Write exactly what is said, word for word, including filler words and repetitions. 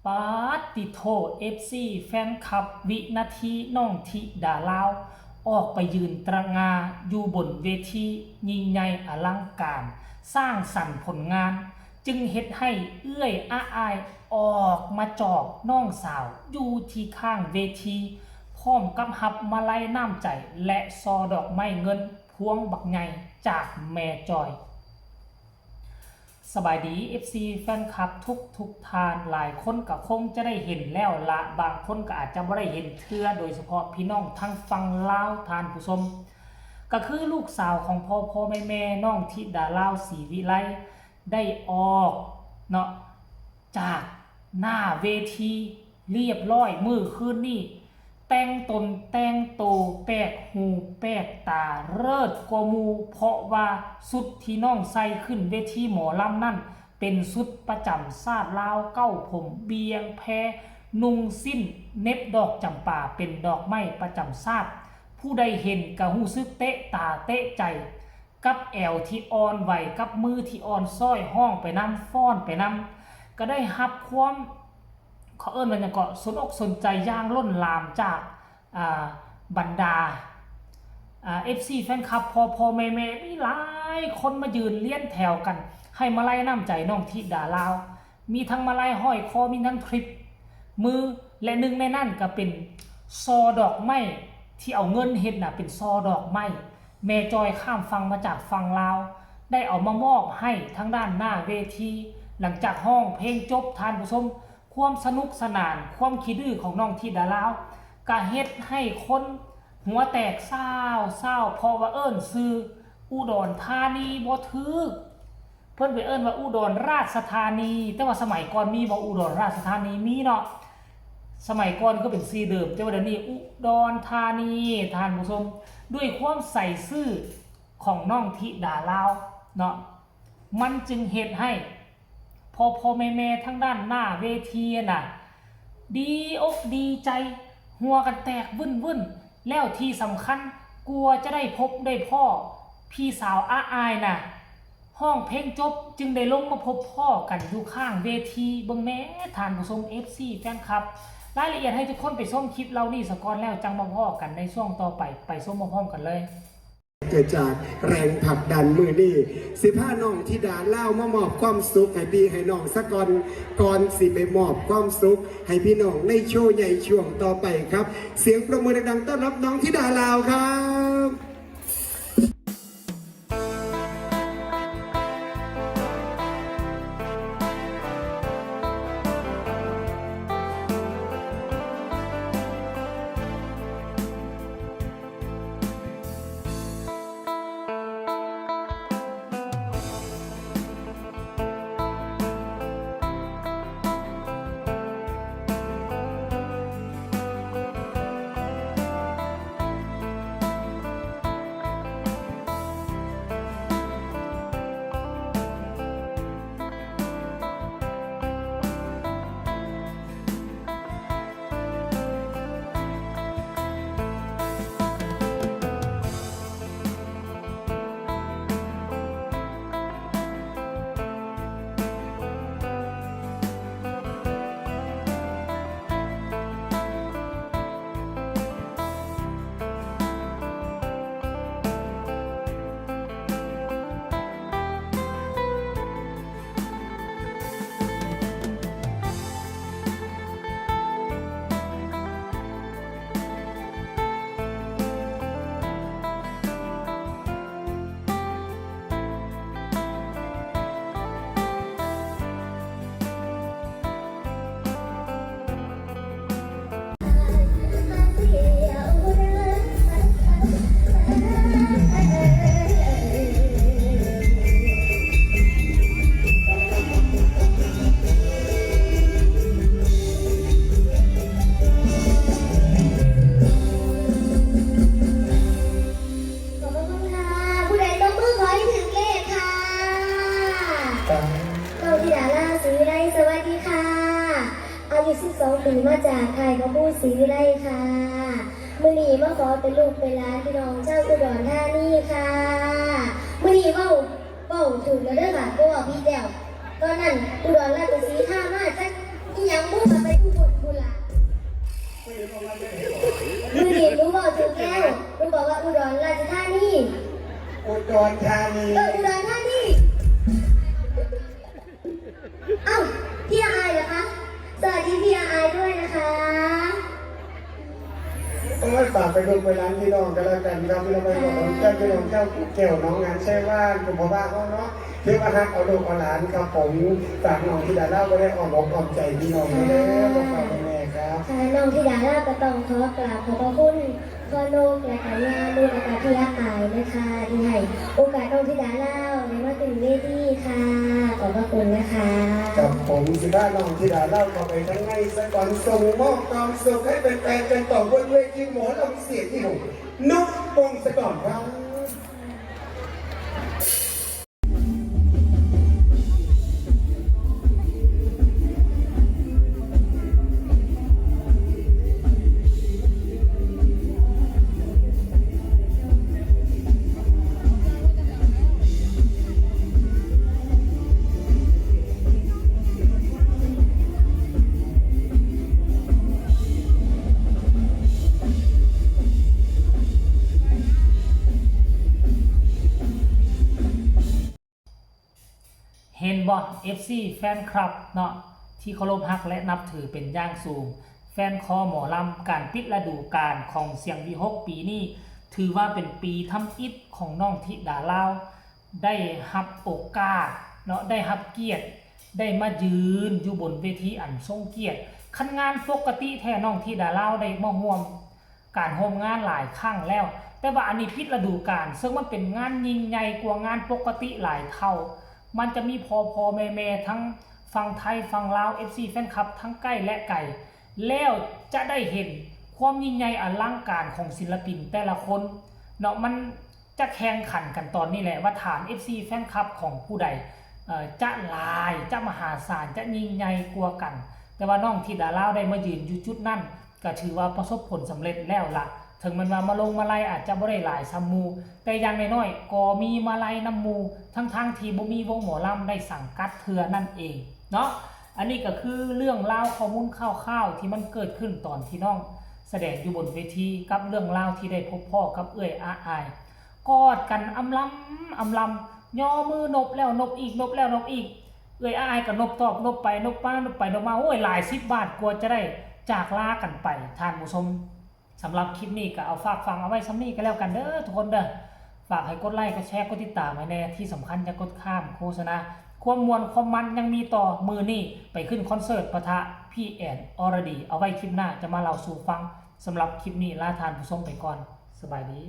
ปาดติโท เอฟซี แฟนคลับ วินาทีน้องธิดาลาว ออกไปยืนตระหง่าอยู่บนเวทียิ่งใหญ่อลังการ สร้างสรรค์ผลงาน จึงเฮ็ดให้เอื้อยอาอายออกมาจอบน้องสาวอยู่ที่ข้างเวที พร้อมกับฮับมาลัยน้ำใจและซอดอกไม้เงินพวงบักใหญ่จากแม่จอย สบายดี เอฟซี แฟนคลับทุกทุกท่าน หลายคนก็คงจะได้เห็นแล้วละ บางคนก็อาจจะบ่ได้เห็นเทื่อ โดยเฉพาะพี่น้องทางฝั่งลาวท่านผู้ชม ก็คือลูกสาวของพ่อพ่อแม่แม่น้องธิดาลาวศรีวิไล ได้ออกเนาะ จากหน้าเวทีเรียบร้อยมื้อคืนนี้ แต่งตนแต่งโตแปลกหูแปลกตาเลิศกว่าหมู่ เพราะว่าชุดที่น้องใส่ขึ้นเวทีหมอลำนั่น เป็นชุดประจำชาติลาว เก๊าผมเบียงแพ นุ่งสิ้นเหน็บดอกจำปาเป็นดอกไม้ประจำชาติ ผู้ใดเห็นก็รู้สึกเตะตาเตะใจ กับแอวที่อ่อนไหว กับมือที่อ่อนช้อย ฮ้องไปนำ ฟ้อนไปนำ ก็ได้รับความ เขาเอิ้นว่าหยังเกาะ สนอกสนใจอย่างล้นหลามจาก อ่า บรรดา อ่า เอฟซี แฟนคลับ พ่อพ่อแม่แม่ มีหลายคนมายืนเรียงแถวกัน ให้มาลัยน้ำใจน้องธิดาลาว มีทั้งมาลัยห้อยคอ มีทั้งคลิปมือ และหนึ่งในนั้นก็เป็นซอดอกไม้ที่เอาเงินเฮ็ดน่ะ เป็นซอดอกไม้ แม่จอยข้ามฝั่งมาจากฝั่งลาว ได้เอามามอบให้ทางด้านหน้าเวที หลังจากฮ้องเพลงจบ ท่านผู้ชม ความสนุกสนาน ความขี้ดื้อของน้องธิดาลาว ก็เฮ็ดให้คนหัวแตกซ้าวซ้าว เพราะว่าเอิ้นชื่ออุดรธานีบ่ถูก เพิ่นไปเอิ้นว่าอุดรราชธานี แต่ว่าสมัยก่อนมีบ่ อุดรราชธานี มีเนาะ สมัยก่อนก็เป็นชื่อเดิม แต่ว่าเดี๋ยวนี้อุดรธานี ท่านผู้ชม ด้วยความใส่ซื่อของน้องธิดาลาวเนาะ มันจึงเฮ็ดให้พ่อพ่อแม่แม่ทางด้านหน้าเวทีน่ะ ดีอกดีใจ หัวกันแตกวึ่นวึ่น แล้วที่สำคัญ กลัวจะได้พบได้พ้อพี่สาวอาอายน่ะ ฮ้องเพลงจบจึงได้ลงมาพบพ้อกันอยู่ข้างเวที เบิ่งแหน่ท่านผู้ชม เอฟซี แฟนคลับ รายละเอียดให้ทุกคนไปชมคลิปเหล่านี้ซะก่อน แล้วจั่งมาพ้อกันในช่วงต่อไป ไปชมพร้อมๆกันเลย เกิดจากแรงผลักดันมื้อนี้ สิพาน้องธิดาลาวมามอบความสุขให้พี่ให้น้องซะก่อน ก่อนสิไปมอบความสุขให้พี่น้องในโชว์ใหญ่ช่วงต่อไปครับ เสียงปรบมือดังๆต้อนรับน้องธิดาลาวครับ ขอบพระคุณค่ะ ผู้ใดตบมือขอให้ถือเลขค่ะ น้องธิดาลาวศรีวิไล สวัสดีค่ะ อายุ สิบสอง ปี มาจากค่ายพระครูศรีวิไลค่ะ มื้อนี้มาขอเป็นลูกเป็นหลานพี่น้องชาวอุดรธานีค่ะ มื้อนี้เว้า เว้าถูกแล้วเด้อค่ะ บ่เว้าผิดแล้ว ตอนนั้นอุดรราชสีมามาจักอิหยังบุ มื้อนี้หนูเว้าถูกแล้ว หนูบอกว่าอุดรราชธานี อุดรธานี เออ อุดรธานี เอ้า พี่อาอายเหรอคะ สวัสดีพี่อาอายด้วยนะคะ โอ้ย ฝากไปเบิ่งไปร้านพี่น้องกันแล้วกันครับ พี่น้องไปบอกน้องแก้ว พี่น้องแก้ว แก้วน้องงานใช่ว่าน คุณพ่อบ้านเขาเนาะ เรียกว่าฮักเอาลูกเอาหลานครับผม ฝากน้องธิดาลาวก็ได้อ้อมอกอ้อมใจพี่น้องไปแล้ว ค่ะ ก็ฝากแม่ครับ ค่ะ น้องธิดาลาวก็ต้องขอกราบขอบพระคุณพ่อนกและก็ย่านุชและก็พี่อาอายนะคะ ที่ให้โอกาสน้องธิดาลาวได้มาขึ้นเวทีค่ะ ขอบพระคุณนะคะ ครับผม สิพาน้องธิดาลาวเข้าไปข้างในซะก่อน ส่งมอบความสุขให้แฟนๆกันต่อบนเวทีหมอลำเสียงอีหนุ่มนกพงศกรครับ เห็นบ่ เอฟซี แฟนคลับเนาะ ที่เคารพฮักและนับถือเป็นอย่างสูง แฟนคอหมอลำ การปิดฤดูกาลของเสียงวิหกปีนี้ ถือว่าเป็นปีทำอิฐของน้องธิดาลาว ได้รับโอกาสเนาะ ได้รับเกียรติ ได้มายืนอยู่บนเวทีอันทรงเกียรติ คันงานปกติแท้น้องธิดาลาวได้มาร่วม การร่วมงานหลายครั้งแล้ว แต่ว่าอันนี้ปิดฤดูกาล ซึ่งมันเป็นงานยิ่งใหญ่กว่างานปกติหลายเท่า มันจะมีพ่อพ่อแม่แม่ทั้งฝั่งไทยฝั่งลาว เอฟซี แฟนคลับทั้งใกล้และไกล แล้วจะได้เห็นความยิ่งใหญ่อลังการของศิลปินแต่ละคนเนาะ มันจะแข่งขันกันตอนนี้แหละว่าฐาน เอฟซี แฟนคลับของผู้ใด เอ่อ จะหลาย จะมหาศาล จะยิ่งใหญ่กว่ากัน แต่ว่าน้องธิดาลาวได้มายืนอยู่จุดนั้น ก็ถือว่าประสบผลสำเร็จแล้วละ ถึงแม้ว่ามาลงมาลัยอาจจะบ่ได้หลายส่ำหมู่ แต่อย่างน้อยๆ ก็มีมาลัยนำหมู่ ทั้งๆที่บ่มีวงหมอลำได้สังกัดเทื่อนั่นเองเนาะ อันนี้ก็คือเรื่องราวข้อมูลคร่าวๆที่มันเกิดขึ้นตอนที่น้องแสดงอยู่บนเวที กับเรื่องราวที่ได้พบพ้อกับเอื้อยอาอาย กอดกันอำลำอำลำ ย่อมือนบแล้วนบอีก นบแล้วนบอีก เอื้อยอาอายก็นบตอบ นบไปนบมานบไปนบมา โอ้ย หลายสิบบาทกว่าจะได้จากลากันไป ท่านผู้ชม สำหรับคลิปนี้ก็เอาฝากฟังเอาไว้ส่ำนี้ก็แล้วกันเด้อทุกคนเด้อ ฝากให้กดไลค์ กดแชร์ กดติดตามไว้แน่ ที่สำคัญอย่ากดข้ามโฆษณา ความม่วนความมันยังมีต่อ มื้อนี้ไปขึ้นคอนเสิร์ตปะทะพี่แอนอรดี เอาไว้คลิปหน้าจะมาเล่าสู่ฟัง สำหรับคลิปนี้ลาท่านผู้ชมไปก่อน สบายดี